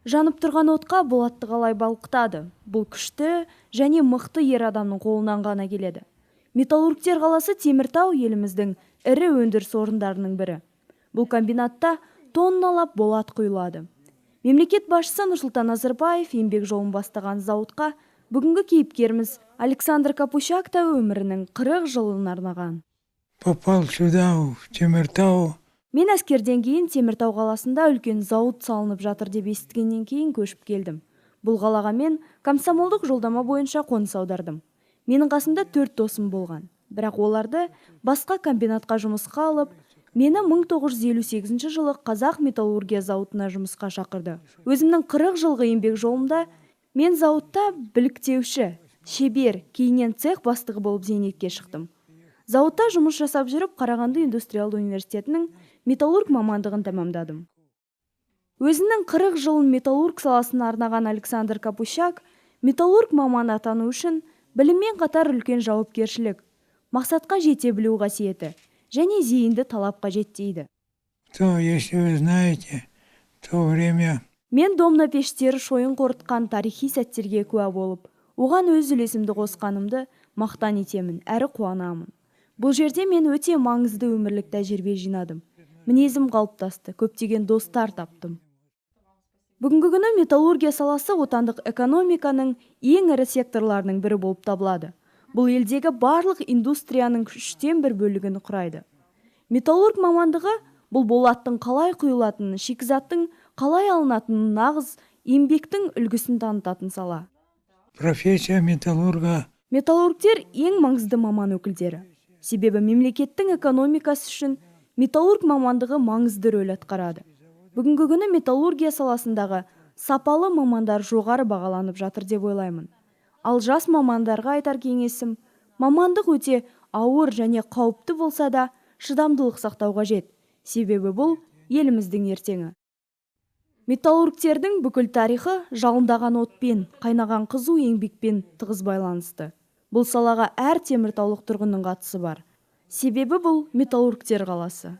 Жанып тұрған отқа болатты қалай балқытады? Бұл күшті және мықты ер адамның қолынан ғана келеді. Металлургтер қаласы Теміртау еліміздің ірі өндіріс орындарының бірі. Бұл комбинатта тонналап болат құйылады. Мемлекет басшысы Нұрсұлтан Назарбаев еңбек жолын бастаған зауытқа бүгінгі кейіпкеріміз Александр Капущак та өмірінің 40 жылын арнаған. Попал сюда, в Темиртау. Мен әскерден кейін Теміртау қаласында үлкен зауыт салынып жатыр деп естігеннен кейін көшіп келдім. Бұл қалаға мен комсомолдық жолдама бойынша қоныс аудардым. Менің қасымда төрт досым болған. Бірақ оларды басқа комбинатқа жұмысқа алып, мені 1958 жылы Қазақ металлургия зауытына жұмысқа шақырды. Өзімнің 40 жылғы еңбек жолымда мен зауытта біліктеуші, шебер, кейіннен цех бастығы болып зейнетке шықтым. Зауытта жұмыс жасап жүріп, Қарағанды индустриалды университетінің металлург мамандығын тәмамдадым. Өзінің 40 жылын металлург саласына арнаған Александр Капущак металлург маманы атану үшін біліммен қатар үлкен жауапкершілік, мақсатқа жете білу қасиеті және зейінді талап қажет дейді. То, если вы знаете, в то время Мен домна пештері шойын қорытқан тарихи сәттерге куә болып, оған өз үлесімді қосқанымды мақтан етемін әрі қуанамын. Бұл жерде мен өте маңызды өмірлік тәжірибе жинадым. Мінезім қалыптасты, көптеген достар таптым. Бүгінгі күні металлургия саласы отандық экономиканың ең ірі секторларының бірі болып табылады. Бұл елдегі барлық индустрияның үштен бір бөлігін құрайды. Металлург мамандығы бұл болаттың қалай құйылатынын, шикізаттың қалай алынатынын, нағыз еңбектің үлгісін танытатын сала. Профессия металлурга. Металлургтер ең маңызды маман өкілдері. Себебі мемлекеттің экономикасы үшін металлург мамандығы маңызды рөл атқарады. Бүгінгі күні металлургия саласындағы сапалы мамандар жоғары бағаланып жатыр деп ойлаймын. Ал жас мамандарға айтар кеңесім: мамандық өте ауыр және қауіпті болса да, шыдамдылық сақтау қажет. Себебі бұл еліміздің ертеңі. Металлургтердің бүкіл тарихы жалындаған отпен, қайнаған қызу еңбекпен тығыз байланысты. Бұл салаға әр теміртаулық тұрғынның қатысы бар. Себебі бұл металлургтер қаласы.